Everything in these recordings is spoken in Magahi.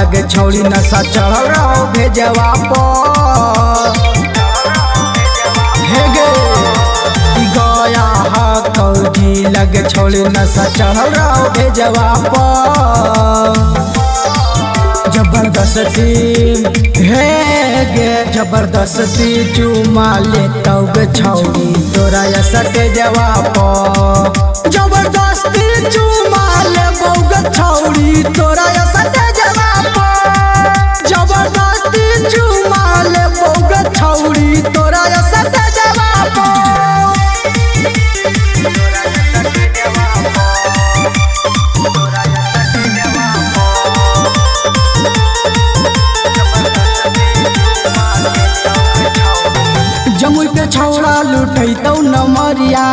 लगे छौड़ी नशा चढ़ल रहो भेजवा पर। हे गे गया हा कौजी लगे छौड़ी नशा चढ़ल रहो भेजवा पर। जबरदस्ती हे गे जबरदस्ती चुमा लेतौ गे छौड़ी तोरा सटे जवा पर। जबरदस्ती चुमा लेबौ गे छौड़ी तोरा सटे जवा पर। जबरदस्ती चुमा लेबौ गे छौड़ी तोरा सटे जवा पर। जमुई पे छौड़ा लुटैतौ नमरिया,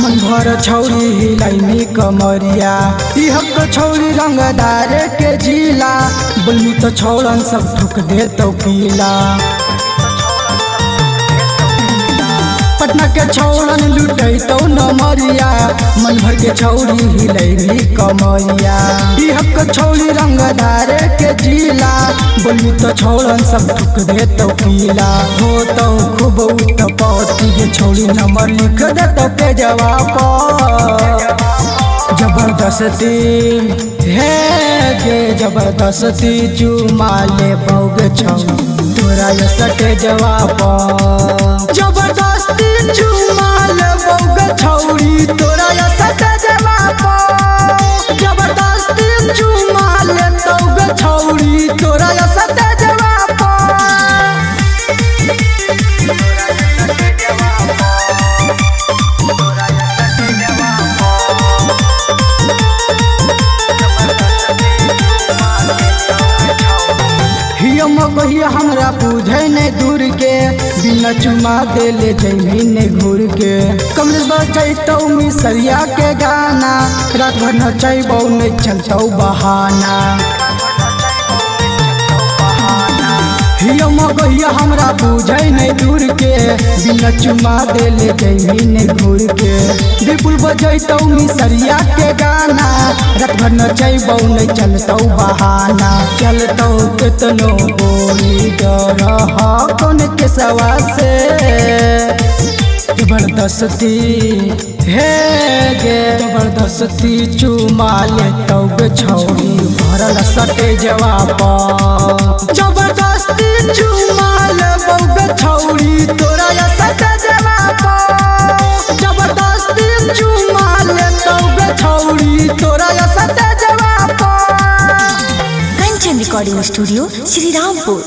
मन भर छौड़ी हिलैनी कमरिया। ई हक छौड़ी रंगदार के जिला, बोलमी तो छौड़न सब ठोक देतौ पीला। पटना के छौड़न लुटैतौ नमरिया, मन भर के छौड़ी हिलैनी कमरिया। ई हक छौड़ी रंगदार के जिला, बोलमी तो छौड़न सब ठोक देतौ पीला। होतौ खूब उत्पत्ति गे छौड़ी नंबर लिख देतौ पेजवा पर। जबरदस्ती हे गे जबरदस्ती चुमा लेबौ गे छौड़ी तोरा सटे जवा पर। जबरदस्ती चुमा लेबौ गे छौड़ी तोरा सटे जवा पर। जबरदस्ती चुमा लेतौ गे छौड़ी तोरा सटे जवा पर। कहिया हमरा बुझे नहीं दूर के, बिना चुमा देले जैमी ने घूर के। कमलेश बजैतौ मिसरिया के गाना, रात भर नचैबौ नहीं चलतौ बहाना। कहिया हमरा बुझे नहीं दूर के, बिना चुमा देले जैमी ने घूर के। विपुल बजैतौ मिसरिया के गाना, रात भर नचैबौ नहीं चलतौ बहाना। चलतौ केतनो बोली डर कौन के सवा से। जबरदस्ती हे गे जबरदस्ती चुमा लेतौ गे छौड़ी भरल सटे जवा पर। जबरदस्ती चुमा लेबौ गे छौड़ी तोरा सटे जवा पर। जबरदस्ती चुमा लेतौ गे छौड़ी तोरा सटे जवा पर। कंचन रिकॉर्डिंग स्टूडियो श्री रामपुर।